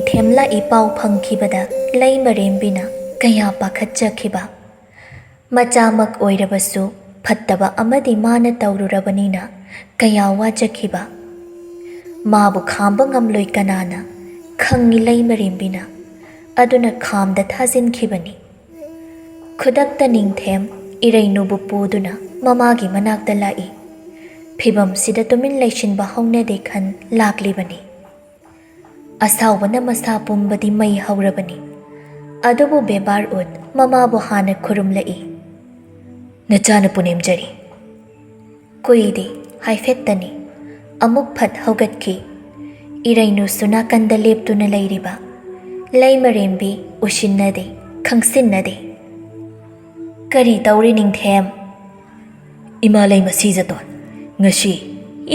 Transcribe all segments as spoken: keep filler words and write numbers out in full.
ꯊꯦꯝꯂꯥꯛꯏ ꯄꯥꯎ ꯐꯪꯈꯤꯕꯗ ꯂꯩꯃꯔꯦꯝꯕꯤꯅ ꯀꯌꯥ ꯄꯥꯈꯠꯆꯈꯤꯕ꯫ ꯃꯆꯥꯃꯛ ꯑꯣꯏꯔꯕꯁꯨ ꯐꯠꯇꯕ ꯑꯃꯗꯤ ꯃꯥꯅ ꯇꯧꯔꯨꯔꯕꯅꯤꯅ ꯀꯌꯥ ꯋꯥꯖꯈꯤꯕ꯫ ꯃꯥꯕꯨ ꯈꯥꯝꯕ ꯉꯝꯂꯣꯏ ꯀꯅꯥꯅ ꯈꯪꯉꯤ ꯂꯩꯃꯔꯦꯝꯕꯤꯅ꯫ ꯑꯗꯨꯅ ꯈꯥꯝꯗ ꯊꯥꯖꯤꯟꯈꯤꯕꯅꯤ꯫ ꯈꯨꯗꯛꯇ ꯅꯤꯡꯊꯦꯝ ꯏꯔꯩꯅꯨꯕꯨ ꯄꯨꯗꯨꯅ ꯃꯃꯥꯒꯤ ꯃꯅꯥꯛꯇ ꯂꯥꯛꯏ꯫ ꯐꯤꯚꯝꯁꯤꯗ ꯇꯨꯃꯤꯟ ꯂꯩꯁꯤꯟꯕ ꯍꯧꯅꯗꯦ ꯈꯟ ꯂꯥꯛꯂꯤꯕꯅꯤ꯫ ꯑꯁꯥꯎꯕꯅ ꯃꯁꯥ ꯄꯨꯝꯕꯗꯤ ꯃꯩ ꯍꯧꯔꯕꯅꯤ꯫ ꯑꯗꯨꯕꯨ ꯕꯦꯕꯥꯔ ꯎꯠ ꯃꯃꯥꯕꯨ ꯍꯥꯟꯅ ꯈꯨꯔꯨꯝꯂꯛꯏ꯫ "ꯅꯆꯥꯅ ꯄꯨꯅꯦꯝꯖꯔꯤ꯫" ꯀꯨꯏꯗꯦ, ꯍꯥꯏꯐꯦꯠꯇꯅꯤ꯫ ꯑꯃꯨꯛ ꯐꯠ ꯍꯧꯒꯠꯈꯤ꯫ ꯏꯔꯩꯅꯨꯁꯨ ꯅꯥꯀꯟꯗ ꯂꯦꯞꯇꯨꯅ ꯂꯩꯔꯤꯕ꯫ ꯂꯩꯃꯔꯦꯝꯕꯤ ꯎꯁꯤꯟꯅꯗꯦ, ꯈꯪꯁꯤꯟꯅꯗꯦ꯫ "ꯀꯔꯤ ꯇꯧꯔꯤ ꯅꯤꯡꯊꯦꯝ?" "ꯏꯃꯥ ꯂꯩꯃ ꯁꯤꯖꯇꯣꯟ, ꯉꯁꯤ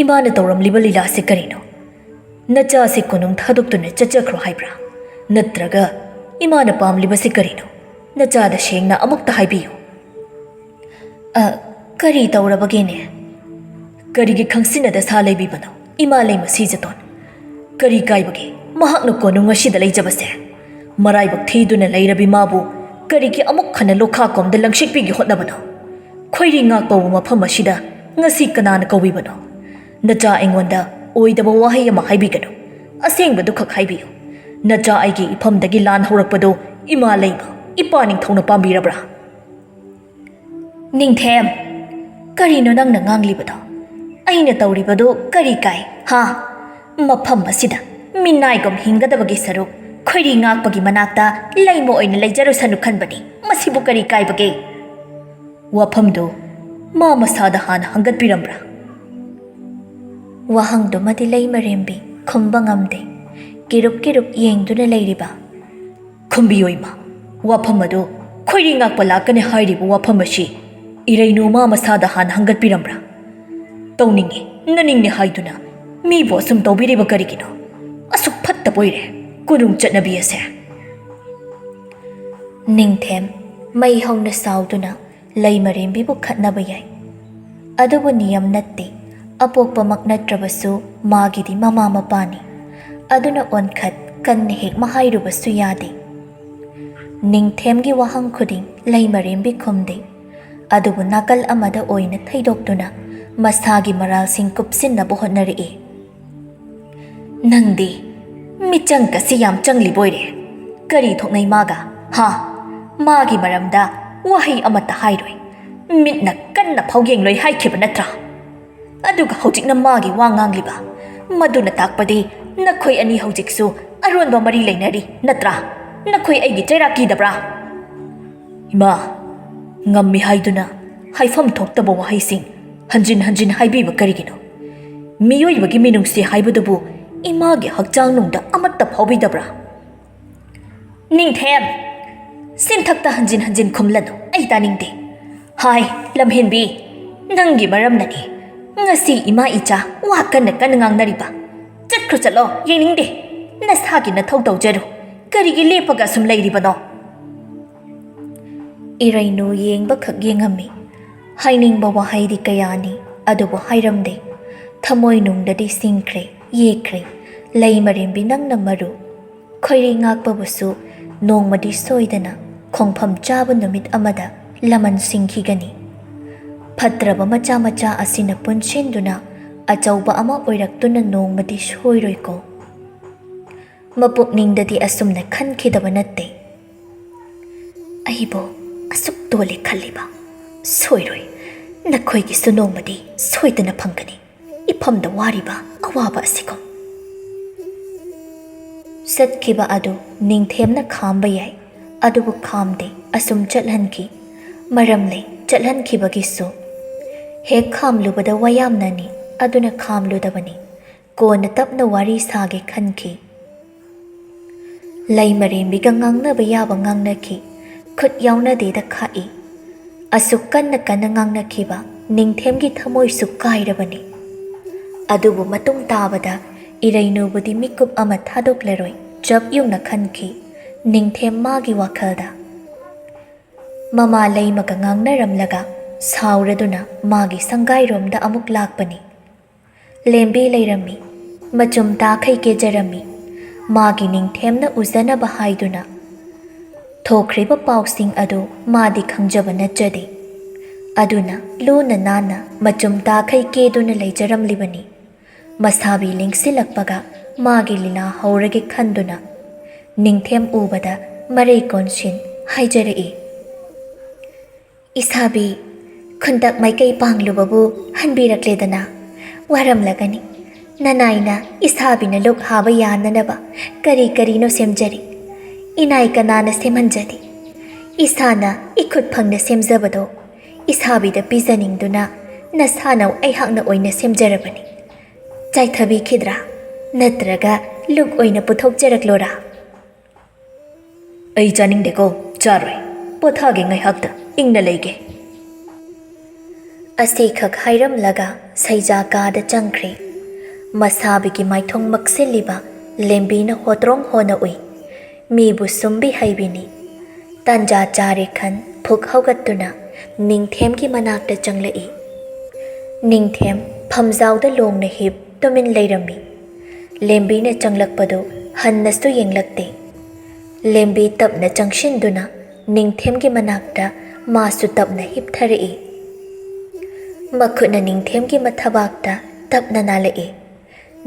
ꯏꯃꯥꯅ ꯇꯧꯔꯝꯂꯤꯕ ꯂꯤꯂꯥꯁꯦ ꯀꯔꯤꯅꯣ? ꯅꯆꯥꯁꯦ ꯀꯣꯅꯨꯡ ꯊꯥꯗꯣꯛꯇꯨꯅ ꯆꯠꯆꯈ꯭ꯔꯣ ꯍꯥꯏꯕ꯭ꯔꯥ? ꯅꯠꯇ꯭ꯔꯒ ꯏꯃꯥꯅ ꯄꯥꯝꯂꯤꯕꯁꯦ ꯀꯔꯤꯅꯣ? ꯅꯆꯥꯗ ꯁꯦꯡꯅ ꯑꯃꯨꯛꯇ ꯍꯥꯏꯕꯤꯌꯨ꯫" "ꯑ, ꯀꯔꯤ ꯇꯧꯔꯕꯒꯦꯅꯦ?" "ꯀꯔꯤꯒꯤ ꯈꯪꯁꯤꯟꯅꯗ ꯁꯥ ꯂꯩꯕꯤꯕꯅꯣ, ꯏꯃꯥ ꯂꯩꯃ ꯁꯤꯖꯇꯣꯟ? ꯀꯔꯤ ꯀꯥꯏꯕꯒꯦ ꯃꯍꯥꯛꯅ ꯀꯣꯅꯨꯡ ꯑꯁꯤꯗ ꯂꯩꯖꯕꯁꯦ? ꯃꯔꯥꯏꯕꯛ ꯊꯤꯗꯨꯅ ꯂꯩꯔꯕꯤ ꯃꯥꯕꯨ ꯀꯔꯤꯒꯤ ꯑꯃꯨꯛ ꯍꯟꯅ ꯂꯣꯈꯥ ꯀꯣꯝꯗ ꯂꯪꯁꯤꯛꯄꯤꯒꯦ ꯍꯣꯠꯅꯕꯅꯣ? ꯈꯣꯏꯔꯤ ꯉꯥꯛꯄꯕꯨ ꯃꯐꯝ ꯑꯁꯤꯗ ꯉꯁꯤ ꯀꯅꯥꯅ ꯀꯧꯕꯤꯕꯅꯣ? ꯅꯆꯥ ꯑꯩꯉꯣꯟꯗ ꯑꯣꯏꯗꯕ ꯋꯥꯍꯩ ꯑꯃ ꯍꯥꯏꯕꯤꯒꯅꯨ꯫ ꯑꯁꯦꯡꯕꯗꯨ ꯈꯛ ꯍꯥꯏꯕꯤꯌꯨ꯫ ꯅꯆꯥ ꯑꯩꯒꯤ ꯏꯐꯝꯗꯒꯤ ꯂꯥꯟ ꯍꯧꯔꯛꯄꯗꯨ ꯏꯃꯥ ꯂꯩꯃ, ꯏꯄꯥ ꯅꯤꯡꯊꯧꯅ ꯄꯥꯝꯕꯤꯔꯕ꯭ꯔꯥ?" "ꯅꯤꯡꯊꯦꯝ, ꯀꯔꯤꯅꯣ ꯅꯪꯅ ꯉꯥꯡꯂꯤꯕꯗꯣ? ꯑꯩꯅ ꯇꯧꯔꯤꯕꯗꯨ ꯀꯔꯤ ꯀꯥꯏ, ꯍꯥ? ꯃꯐꯝ ꯑꯁꯤꯗ ꯃꯤꯅꯥꯏꯒꯨꯝ ꯍꯤꯡꯒꯗꯕꯒꯤ ꯁꯔꯨꯛ ꯈꯣꯏꯔꯤ ꯉꯥꯛꯄꯒꯤ ꯃꯅꯥꯛꯇ ꯂꯩꯃ ꯑꯣꯏꯅ ꯂꯩꯖꯔꯨꯁꯅꯨ ꯈꯟꯕꯅꯤ꯫ ꯃꯁꯤꯕꯨ ꯀꯔꯤ ꯀꯥꯏꯕꯒꯦ?" "ꯋꯥꯐꯝꯗꯨ ꯃꯥ ꯃꯁꯥꯗ ꯍꯥꯟꯅ ꯍꯪꯒꯠꯄꯤꯔꯝꯕ꯭ꯔꯥ?" ꯋꯥꯍꯪꯗꯨꯃꯗꯤ ꯂꯩꯃꯔꯦꯝꯕꯤ ꯈꯨꯝꯕ ꯉꯝꯗꯦ꯫ ꯀꯤꯔꯨꯞ ꯀꯤꯔꯨꯞ ꯌꯦꯡꯗꯨꯅ ꯂꯩꯔꯤꯕ꯫ "ꯈꯨꯝꯕꯤꯌꯨ ꯏꯃꯥ, ꯋꯥꯐꯝ ꯑꯗꯨ ꯈꯣꯏꯔꯤ ꯉꯥꯛꯄ ꯂꯥꯛꯀꯅꯤ ꯍꯥꯏꯔꯤꯕ ꯋꯥꯐꯝ ꯑꯁꯤ ꯏꯔꯩꯅꯨ ꯃꯥ ꯃꯁꯥꯗ ꯍꯥꯟꯅ ꯍꯪꯒꯠꯄꯤꯔꯝꯕ꯭ꯔꯥ? ꯇꯧꯅꯤꯡꯉꯤ, ꯅꯅꯤꯡꯉꯤ ꯍꯥꯏꯗꯨꯅ ꯃꯤꯕꯨ ꯑꯁꯨꯝ ꯇꯧꯕꯤꯔꯤꯕ ꯀꯔꯤꯒꯤꯅꯣ? ꯑꯁꯨꯛ ꯐꯠꯇꯕ ꯑꯣꯏꯔꯦ ꯀꯣꯅꯨꯡ ꯆꯠꯅꯕꯤ ꯑꯁꯦ꯫" ꯅꯤꯡꯊꯦꯝ ꯃꯩ ꯍꯧꯅ ꯁꯥꯎꯗꯨꯅ ꯂꯩꯃꯔꯦꯝꯕꯤꯕꯨ ꯈꯠꯅꯕ ꯌꯥꯏ꯫ ꯑꯗꯨꯕꯨ ꯅꯤꯌꯝ ꯅꯠꯇꯦ, ꯑꯄꯣꯛꯄꯃꯛ ꯅꯠꯇ꯭ꯔꯕꯁꯨ ꯃꯥꯒꯤꯗꯤ ꯃꯃꯥ ꯃꯄꯥꯅꯤ꯫ ꯑꯗꯨꯅ ꯑꯣꯟꯈꯠ ꯀꯟꯅ ꯍꯦꯛ ꯃꯍꯥꯏꯔꯨꯕꯁꯨ ꯌꯥꯗꯦ꯫ ꯅꯤꯡꯊꯦꯝꯒꯤ ꯋꯥꯍꯪ ꯈꯨꯗꯤꯡ ꯂꯩꯃꯔꯦꯝꯕꯤ ꯈꯨꯝꯗꯦ꯫ ꯑꯗꯨꯕꯨ ꯅꯥꯀꯜ ꯑꯃꯗ ꯑꯣꯏꯅ ꯊꯩꯗꯣꯛꯇꯨꯅ ꯃꯁꯥꯒꯤ ꯃꯔꯥꯜꯁꯤꯡ ꯀꯨꯞꯁꯤꯟꯅꯕ ꯍꯣꯠꯅꯔꯛꯏ꯫ "ꯅꯪꯗꯤ ꯃꯤꯆꯪ ꯀꯁꯤ ꯌꯥꯝ ꯆꯪꯂꯤꯕꯣꯏꯔꯦ꯫ ꯀꯔꯤ ꯊꯣꯛꯅꯩ ꯃꯥꯒ? ꯍꯥ? ꯃꯥꯒꯤ ꯃꯔꯝꯗ ꯋꯥꯍꯩ ꯑꯃꯠꯇ ꯍꯥꯏꯔꯣꯏ꯫ ꯃꯤꯠꯅ ꯀꯟꯅ ꯐꯥꯎ ꯌꯦꯡꯂꯣꯏ ꯍꯥꯏꯈꯤꯕ ꯅꯠꯇ꯭ꯔꯥ? ꯑꯗꯨꯒ ꯍꯧꯖꯤꯛꯅ ꯃꯥꯒꯤ ꯋꯥ ꯉꯥꯡꯂꯤꯕ꯫ ꯃꯗꯨꯅ ꯇꯥꯛꯄꯗꯤ ꯅꯈꯣꯏ ꯑꯅꯤ ꯍꯧꯖꯤꯛꯁꯨ ꯑꯔꯣꯟꯕ ꯃꯔꯤ ꯂꯩꯅꯔꯤ ꯅꯠꯇ꯭ꯔꯥ? ꯅꯈꯣꯏ ꯑꯩꯒꯤ ꯆꯩꯔꯥꯛ ꯀꯤꯗꯕ꯭ꯔꯥ?" "ꯏꯃꯥ, ꯉꯝꯃꯤ ꯍꯥꯏꯗꯨꯅ ꯍꯥꯏꯐꯝ ꯊꯣꯛꯇꯕ ꯋꯥꯍꯩꯁꯤꯡ ꯍꯟꯖꯤꯟ ꯍꯟꯖꯤꯟ ꯍꯥꯏꯕꯤꯕ ꯀꯔꯤꯒꯤꯅꯣ? ꯃꯤꯑꯣꯏꯕꯒꯤ ꯃꯤꯅꯨꯡꯁꯤ ꯍꯥꯏꯕꯗꯨꯕꯨ ꯏꯃꯥꯒꯤ ꯍꯛꯆꯥꯡ ꯅꯨꯡꯗ ꯑꯃꯠꯇ ꯐꯥꯎꯕꯤꯗꯕ꯭ꯔꯥ?" "ꯅꯤꯡꯊꯦꯝ, ꯁꯤꯟꯊꯛꯇ ꯍꯟꯖꯤꯟ ꯍꯟꯖꯤꯟ ꯈꯨꯝꯂꯅꯨ, ꯑꯩ ꯇꯥꯅꯤꯡꯗꯦ꯫ ꯍꯥꯏ, ꯂꯝꯍꯦꯟꯕꯤ, ꯅꯪꯒꯤ ꯃꯔꯝꯅꯅꯤ ꯉꯁꯤ ꯏꯃꯥ ꯏꯆꯥ ꯋꯥ ꯀꯟꯅ ꯀꯟꯅ ꯉꯥꯡꯅꯔꯤꯕ꯫ ꯆꯠꯈ꯭ꯔꯣ, ꯆꯠꯂꯣ, ꯌꯦꯡꯅꯤꯡꯗꯦ꯫ ꯅꯁꯥꯒꯤ ꯅꯊꯧ ꯇꯧꯖꯔꯨ꯫ ꯀꯔꯤꯒꯤ ꯂꯦꯞꯄꯒ ꯑꯁꯨꯝ ꯂꯩꯔꯤꯕꯅꯣ?" ꯏꯔꯩꯅꯨ ꯌꯦꯡꯕꯈꯛ ꯌꯦꯡꯉꯝꯃꯤ꯫ ꯍꯥꯏꯅꯤꯡꯕ ꯋꯥꯍꯩꯗꯤ ꯀꯌꯥꯅꯤ, ꯑꯗꯨꯕꯨ ꯍꯥꯏꯔꯝꯗꯦ꯫ ꯊꯃꯣꯏꯅꯨꯡꯗꯗꯤ ꯁꯤꯡꯈ꯭ꯔꯦ, ꯌꯦꯛꯈ꯭ꯔꯦ꯫ ꯂꯩꯃꯔꯦꯝꯕꯤ ꯅꯪꯅ ꯃꯔꯨ꯫ ꯈꯣꯏꯔꯤ ꯉꯥꯛꯄꯕꯨꯁꯨ ꯅꯣꯡꯃꯗꯤ ꯁꯣꯏꯗꯅ ꯈꯣꯡꯐꯝ ꯆꯥꯕ ꯅꯨꯃꯤꯠ ꯑꯃꯗ ꯂꯃꯟ ꯁꯤꯡꯈꯤꯒꯅꯤ꯫ ꯐꯠꯇ꯭ꯔꯕ ꯃꯆꯥ ꯃꯆꯥ ꯑꯁꯤꯅ ꯄꯨꯟꯁꯤꯟꯗꯨꯅ ꯑꯆꯧꯕ ꯑꯃ ꯑꯣꯏꯔꯛꯇꯨꯅ ꯅꯣꯡꯃꯗꯤ ꯁꯣꯏꯔꯣꯏꯀꯣ꯫ ꯃꯄꯨꯛꯅꯤꯡꯗꯗꯤ ꯑꯁꯨꯝꯅ ꯈꯟꯈꯤꯗꯕ ꯅꯠꯇꯦ꯫ "ꯑꯩꯕꯨ ꯑꯁꯨꯛ ꯇꯣꯜꯂꯤ ꯈꯜꯂꯤꯕ? ꯁꯣꯏꯔꯣꯏ, ꯅꯈꯣꯏꯒꯤꯁꯨ ꯅꯣꯡꯃꯗꯤ ꯁꯣꯏꯗꯅ ꯐꯪꯒꯅꯤ, ꯏꯐꯝꯗ ꯋꯥꯔꯤꯕ ꯑꯋꯥꯕ ꯑꯁꯤꯒꯨꯝ꯫" ꯆꯠꯈꯤꯕ ꯑꯗꯨ ꯅꯤꯡꯊꯦꯝꯅ ꯈꯥꯝꯕ ꯌꯥꯏ, ꯑꯗꯨꯕꯨ ꯈꯥꯝꯗꯦ, ꯑꯁꯨꯝ ꯆꯠꯍꯟꯈꯤ꯫ ꯃꯔꯝ ꯂꯩ ꯆꯠꯍꯟꯈꯤꯕꯒꯤꯁꯨ꯫ ꯍꯦꯛ ꯈꯥꯝꯂꯨꯕꯗ ꯋꯥꯌꯥꯝꯅꯅꯤ, ꯑꯗꯨꯅ ꯈꯥꯝꯂꯨꯗꯕꯅꯤ꯫ ꯀꯣꯟꯅ ꯇꯞꯅ ꯋꯥꯔꯤ ꯁꯥꯒꯦ ꯈꯟꯈꯤ꯫ ꯂꯩꯃꯔꯦꯝꯕꯤꯒ ꯉꯥꯡꯅꯕ ꯌꯥꯕ ꯉꯥꯡꯅꯈꯤ꯫ ꯈꯨꯠ ꯌꯥꯎꯅꯗꯦꯗ ꯈꯥꯛꯏ꯫ ꯑꯁꯨꯛ ꯀꯟꯅ ꯀꯟꯅ ꯉꯥꯡꯅꯈꯤꯕ ꯅꯤꯡꯊꯦꯝꯒꯤ ꯊꯃꯣꯏꯁꯨ ꯀꯥꯏꯔꯕꯅꯤ꯫ ꯑꯗꯨꯕꯨ ꯃꯇꯨꯡ ꯇꯥꯕꯗ ꯏꯔꯩꯅꯨꯕꯨꯗꯤ ꯃꯤꯀꯨꯞ ꯑꯃ ꯊꯥꯗꯣꯛꯂꯔꯣꯏ, ꯆꯞ ꯌꯨꯡꯅ ꯈꯟꯈꯤ ꯅꯤꯡꯊꯦꯝ ꯃꯥꯒꯤ ꯋꯥꯈꯜꯗ꯫ ꯃꯃꯥ ꯂꯩꯃꯒ ꯉꯥꯡꯅꯔꯝꯂꯒ ꯁꯥꯎꯔꯗꯨꯅ ꯃꯥꯒꯤ ꯁꯪꯒꯥꯏꯔꯣꯝꯗ ꯑꯃꯨꯛ ꯂꯥꯛꯄꯅꯤ꯫ ꯂꯦꯝꯕꯤ ꯂꯩꯔꯝꯃꯤ꯫ ꯃꯆꯨꯝ ꯇꯥꯈꯩ ꯀꯦꯖꯔꯝꯃꯤ꯫ ꯃꯥꯒꯤ ꯅꯤꯡꯊꯦꯝꯅ ꯎꯖꯅꯕ ꯍꯥꯏꯗꯨꯅ ꯊꯣꯛꯈ꯭ꯔꯤꯕ ꯄꯥꯎꯁꯤꯡ ꯑꯗꯨ ꯃꯥꯗꯤ ꯈꯪꯖꯕ ꯅꯠꯆꯗꯦ꯫ ꯑꯗꯨꯅ ꯂꯨꯅ ꯅꯥꯟꯅ ꯃꯆꯨꯝ ꯇꯥꯈꯩ ꯀꯦꯗꯨꯅ ꯂꯩꯖꯔꯝꯂꯤꯕꯅꯤ꯫ ꯃꯁꯥꯕꯤ ꯂꯦꯡꯁꯤꯜꯂꯛꯄꯒ ꯃꯥꯒꯤ ꯂꯤꯂꯥ ꯍꯧꯔꯒꯦ ꯈꯟꯗꯨꯅ ꯅꯤꯡꯊꯦꯝ ꯎꯕꯗ ꯃꯔꯩ ꯀꯣꯟꯁꯤꯟ ꯍꯥꯏꯖꯔꯛꯏ, "ꯏꯁꯥꯕꯤ, ꯈꯨꯟꯇꯛ ꯃꯥꯏꯀꯩ ꯄꯥꯡꯂꯨꯕꯕꯨ ꯍꯟꯕꯤꯔꯛꯂꯦꯗꯅ꯫ ꯋꯥꯔꯝꯂꯒꯅꯤ꯫ ꯅꯅꯥꯏꯅ ꯏꯁꯥꯕꯤꯅ ꯂꯨꯛ ꯍꯥꯕ ꯌꯥꯅꯅꯕ ꯀꯔꯤ ꯀꯔꯤꯅꯣ ꯁꯦꯝꯖꯔꯤ꯫ ꯏꯅꯥꯏ ꯀꯅꯥꯅ ꯁꯦꯝꯍꯟꯖꯗꯦ꯫ ꯏꯁꯥꯅ ꯏꯈꯨꯠ ꯐꯪꯅ ꯁꯦꯝꯖꯕꯗꯣ ꯏꯁꯥꯕꯤꯗ ꯄꯤꯖꯅꯤꯡꯗꯨꯅ ꯅꯁꯥꯅꯧ ꯑꯩꯍꯥꯛꯅ ꯑꯣꯏꯅ ꯁꯦꯝꯖꯔꯕꯅꯤ꯫ ꯆꯥꯏꯊꯕꯤꯈꯤꯗ꯭ꯔꯥ? ꯅꯠꯇ꯭ꯔꯒ ꯂꯨꯛ ꯑꯣꯏꯅ ꯄꯨꯊꯣꯛꯆꯔꯛꯂꯣꯔꯥ?" "ꯑꯩ ꯆꯥꯅꯤꯡꯗꯦꯀꯣ, ꯆꯥꯔꯣꯏ꯫ ꯄꯣꯊꯥꯒꯦ ꯉꯥꯏꯍꯥꯛꯇ, ꯏꯪꯅ ꯂꯩꯒꯦ꯫" ꯑꯁꯤꯈꯛ ꯍꯥꯏꯔꯝꯂꯒ ꯁꯩꯖꯥ ꯀꯥꯗ ꯆꯪꯈ꯭ꯔꯦ꯫ ꯃꯁꯥꯕꯤꯒꯤ ꯃꯥꯏꯊꯣꯡ ꯃꯛꯁꯤꯜꯂꯤꯕ ꯂꯦꯝꯕꯤꯅ ꯍꯣꯇ꯭ꯔꯣꯡ ꯍꯣꯅ ꯎꯏ꯫ ꯃꯤꯕꯨ ꯁꯨꯝꯕꯤ ꯍꯩꯕꯤꯅꯤ꯫ ꯇꯥꯟꯖꯥ ꯆꯥꯔꯦ ꯈꯟ ꯐꯨꯛ ꯍꯧꯒꯠꯇꯨꯅ ꯅꯤꯡꯊꯦꯝꯒꯤ ꯃꯅꯥꯛꯇ ꯆꯪꯂꯛꯏ꯫ ꯅꯤꯡꯊꯦꯝ ꯐꯝꯖꯥꯎꯗ ꯂꯣꯡꯅ ꯍꯤꯞ ꯇꯨꯃꯤꯟ ꯂꯩꯔꯝꯃꯤ꯫ ꯂꯦꯝꯕꯤꯅ ꯆꯪꯂꯛꯄꯗꯨ ꯍꯟꯅꯁꯨ ꯌꯦꯡꯂꯛꯇꯦ꯫ ꯂꯦꯝꯕꯤ ꯇꯞꯅ ꯆꯪꯁꯤꯟꯗꯨꯅ ꯅꯤꯡꯊꯦꯝꯒꯤ ꯃꯅꯥꯛꯇ ꯃꯥꯁꯨ ꯇꯞꯅ ꯍꯤꯞꯊꯔꯛꯏ꯫ ꯃꯈꯨꯠꯅ ꯅꯤꯡꯊꯦꯝꯒꯤ ꯃꯊꯕꯥꯛꯇ ꯇꯞꯅ ꯅꯥꯜꯂꯛꯏ꯫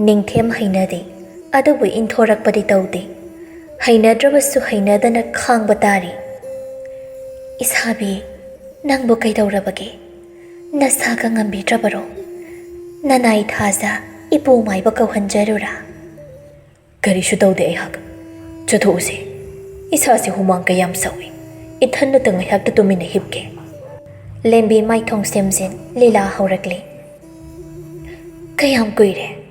ꯅꯤꯡꯊꯦꯝ ꯍꯩꯅꯗꯦ, ꯑꯗꯨꯕꯨ ꯏꯟꯊꯣꯔꯛꯄꯗꯤ ꯇꯧꯗꯦ꯫ ꯍꯩꯅꯗ꯭ꯔꯕꯁꯨ ꯍꯩꯅꯗꯅ ꯈꯥꯡꯕ ꯇꯥꯔꯤ꯫ "ꯏꯁꯥꯕꯤ, ꯅꯪꯕꯨ ꯀꯩꯗꯧꯔꯕꯒꯦ? ꯅꯁꯥꯒ ꯉꯝꯕꯤꯗ꯭ꯔꯕꯔꯣ? ꯅꯅꯥꯏ ꯊꯥꯖ ꯏꯄꯨ ꯃꯥꯏꯕ ꯀꯧꯍꯟꯖꯔꯨꯔꯥ?" "ꯀꯔꯤꯁꯨ ꯇꯧꯗꯦ ꯑꯩꯍꯥꯛ꯫ ꯆꯠꯊꯣꯛꯎꯁꯦ꯫ ꯏꯁꯥꯁꯦ ꯍꯨꯃꯥꯡ ꯀꯌꯥꯝ ꯁꯧꯏ꯫ ꯏꯊꯟꯗꯇ ꯉꯥꯏꯍꯥꯛꯇ ꯇꯨꯃꯤꯟꯅ ꯍꯤꯞꯀꯦ꯫" ꯂꯦꯝꯕꯤ ꯃꯥꯏꯊꯣꯡ ꯁꯦꯝꯖꯤꯟ ꯂꯤꯂꯥ ꯍꯧꯔꯛꯂꯤ꯫ "ꯀꯌꯥꯝ ꯀꯨꯏꯔꯦ